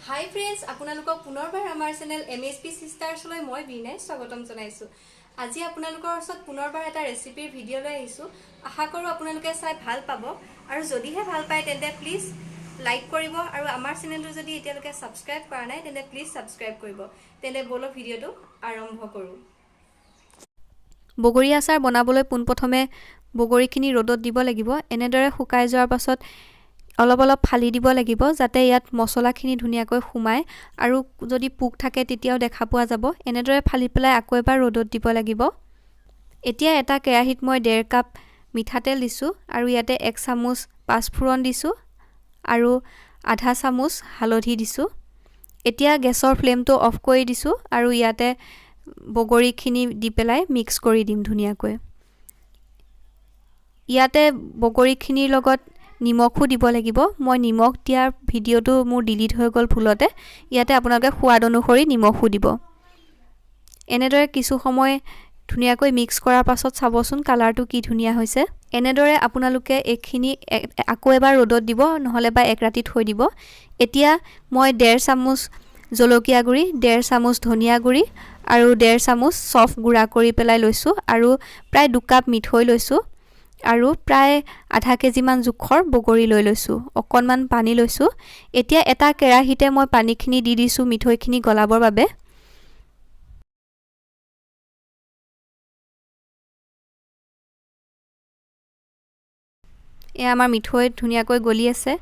হাই friends, আপোনালোকক পুনৰবাৰ আমাৰ চেনেল এমএছপি চিষ্টাৰ্ছলৈ মই বীণাই স্বাগতম জনাইছোঁ। আজি আপোনালোকৰ ওচৰত পুনৰবাৰ এটা ৰেচিপিৰ ভিডিঅ' লৈ আহিছোঁ। আশা কৰোঁ আপোনালোকে চাই ভাল পাব আৰু যদিহে ভাল পায় তেন্তে প্লিজ লাইক কৰিব আৰু আমাৰ চেনেলটো যদি এতিয়ালৈকে ছাবস্ক্ৰাইব কৰা নাই তেন্তে প্লিজ ছাবস্ক্ৰাইব কৰিব। তেন্তে ব'লক, ভিডিঅ'টো আৰম্ভ কৰোঁ। বগৰী আচাৰ বনাবলৈ পোনপ্ৰথমে বগৰীখিনি ৰ'দত দিব লাগিব। এনেদৰে শুকাই যোৱাৰ পাছত অলপ অলপ ফালি দিব লাগিব, যাতে ইয়াত মছলাখিনি ধুনীয়াকৈ সোমায় আৰু যদি পোক থাকে তেতিয়াও দেখা পোৱা যাব। এনেদৰে ফালি পেলাই আকৌ এবাৰ ৰ'দত দিব লাগিব। এতিয়া এটা কেৰাহীত মই 1.5 কাপ মিঠাতেল দিছোঁ আৰু ইয়াতে 1 চামুচ পাঁচফোৰণ দিছোঁ আৰু আধা চামুচ হালধি দিছোঁ। এতিয়া গেছৰ ফ্লেমটো অফ কৰি দিছোঁ আৰু ইয়াতে বগৰীখিনি দি পেলাই মিক্স কৰি দিম ধুনীয়াকৈ। ইয়াতে বগৰীখিনিৰ লগত নিমখো দিব লাগিব। মই নিমখ দিয়াৰ ভিডিঅ'টো মোৰ ডিলিট হৈ গ'ল ভুলতে। ইয়াতে আপোনালোকে সোৱাদ অনুসৰি নিমখো দিব। এনেদৰে কিছু সময় ধুনীয়াকৈ মিক্স কৰাৰ পাছত চাবচোন কালাৰটো কি ধুনীয়া হৈছে। এনেদৰে আপোনালোকে এইখিনি আকৌ এবাৰ ৰ'দত দিব, নহ'লে বা এক ৰাতি থৈ দিব। এতিয়া মই 1.5 চামুচ জলকীয়া গুড়ি, 1.5 চামুচ ধনিয়া গুড়ি আৰু 1.5 চামুচ চফ গুড়া কৰি পেলাই লৈছোঁ আৰু প্ৰায় 2 কাপ মিঠৈ লৈছোঁ আৰু প্ৰায় আধা কেজিমান জোখৰ বগৰী লৈ লৈছোঁ, অকণমান পানী লৈছোঁ। এতিয়া এটা কেৰাহীতে মই পানীখিনি দি দিছোঁ মিঠৈখিনি গলাবৰ বাবে। এয়া আমাৰ মিঠৈ ধুনীয়াকৈ গলি আছে।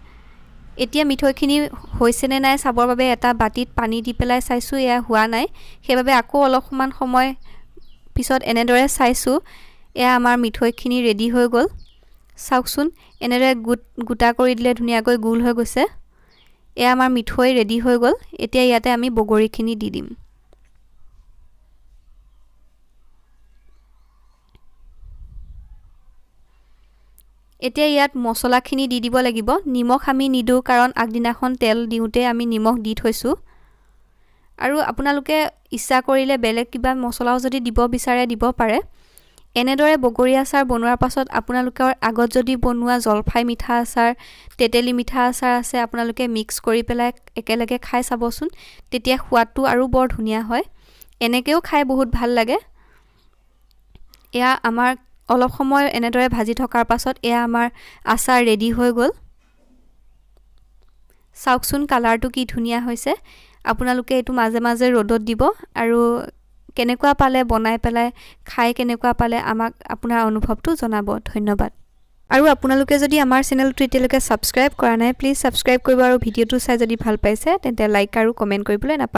এতিয়া মিঠৈখিনি হৈছেনে নাই চাবৰ বাবে এটা বাতিত পানী দি পেলাই চাইছোঁ, এয়া হোৱা নাই, সেইবাবে আকৌ অলপমান সময় পিছত এনেদৰে চাইছোঁ। এয়া আমাৰ মিঠৈখিনি ৰেডি হৈ গ'ল। চাওকচোন, এনেদৰে গোটা কৰি দিলে ধুনীয়াকৈ গোল হৈ গৈছে। এয়া আমাৰ মিঠৈ ৰেডি হৈ গ'ল। এতিয়া ইয়াতে আমি বগৰীখিনি দি দিম। এতিয়া ইয়াত মছলাখিনি দি দিব লাগিব। নিমখ আমি নিদিওঁ, কাৰণ আগদিনাখন তেল দিওঁতে আমি নিমখ দি থৈছোঁ। আৰু আপোনালোকে ইচ্ছা কৰিলে বেলেগ কিবা মছলাও যদি দিব বিচাৰে দিব পাৰে। এনেদৰে বগৰী আচাৰ বনোৱাৰ পাছত আপোনালোকৰ আগত যদি বনোৱা জলফাই মিঠা আচাৰ, তেতেলী মিঠা আচাৰ আছে, আপোনালোকে মিক্স কৰি পেলাই একেলগে খাই চাবচোন, তেতিয়া সোৱাদটো আৰু বৰ ধুনীয়া হয়। এনেকৈও খাই বহুত ভাল লাগে। এয়া আমাৰ অলপ সময় এনেদৰে ভাজি থকাৰ পাছত এয়া আমাৰ আচাৰ ৰেডি হৈ গ'ল। চাওকচোন কালাৰটো কি ধুনীয়া হৈছে। আপোনালোকে এইটো মাজে মাজে ৰ'দত দিব আৰু কেনেকুৱা পালে বনাই পেলাই খাই কেনেকুৱা পালে আমাক আপোনাৰ অনুভৱটো জনাব। ধন্যবাদ। আৰু আপোনালোকে যদি আমাৰ চেনেলটো এতিয়ালৈকে ছাবস্ক্ৰাইব কৰা নাই, প্লিজ ছাবস্ক্ৰাইব কৰিব আৰু ভিডিঅ'টো চাই যদি ভাল পাইছে তেন্তে লাইক আৰু কমেণ্ট কৰিবলৈ নাপাহৰিব।